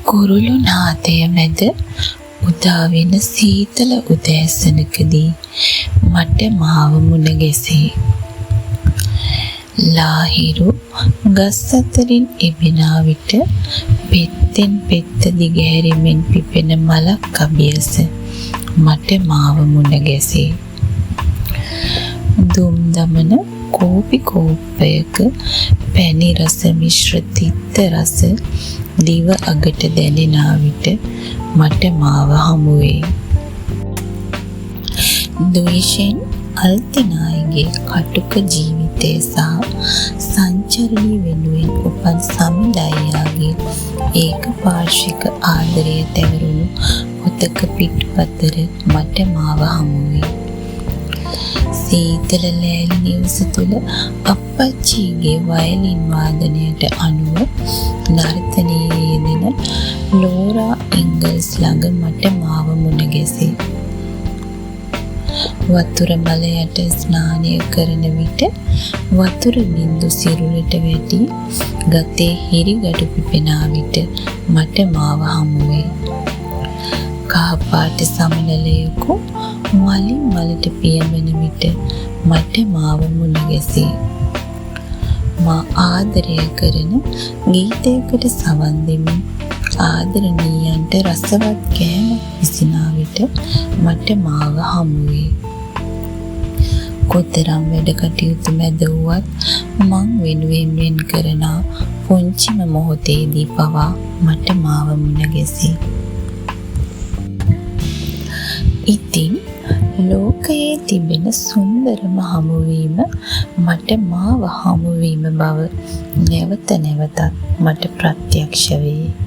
කුරුළු නාදය මැද උදාවෙන සීතල උදෑසනකදී මට මාව මුණ ගැසේ. ලාහිරු ගස් අතරින් එබෙනා විට පෙත්තෙන් පෙත්ත දිගහැරෙමින් පිපෙන මලක් අභියස මට මාව මුණ ගැසේ. දුම් දමන කෝපි කෝප්පයක පැණි රස මිශ්‍ර තිත්ත රස දිව අගට දැනෙනා විට මට මාව හමුවේ. ද්වේෂෙන් අල්තිනායිගේ කටුක ජීවිතය සහ සංචරණී වෙනුවෙන් උපන් සමිඳ අයියාගේ ඒකපාර්ශ්වික ආදරය තැවරුණු පොතක පිටු අතර මට මාව හමුවේ. සීතල ලෑලි නිවස තුළ අප්පච්චිගේ වයලින් වාදනයට අනුව නර්තනයේ යෙදෙන ලෝරා ඉංගල්ස් ළඟ මට මාව මුණ ගැසේ. වතුර මල යට ස්නානය කරන විට වතුර බින්දු සිරුරට වැටී ගතේ හිරිගඩු පිපෙනා විට මට මාව හමුවේ. කහපාට සමනලයකු මලින් මලට පියඹන විට මට මාව මුණ ගැසේ. මා ආදරය කරන ගීතයකට සවන් දෙමින් ආදරණීයන්ට රසවත් කෑමක් විසිනා විට මට මාව හමුවේ. කොතරම් වැඩ කටයුතු මැද වුවත් මං වෙනුවෙන් වෙන් කරන පුංචිම මොහොතේදී පවා මට මාව මුණ ගැසේ. ඉතින් ලෝකයේ තිබෙන සුන්දරම හමුවීම මට මාව හමුවීම බව නැවත නැවතත් මට ප්‍රත්‍යක්ෂ වේ.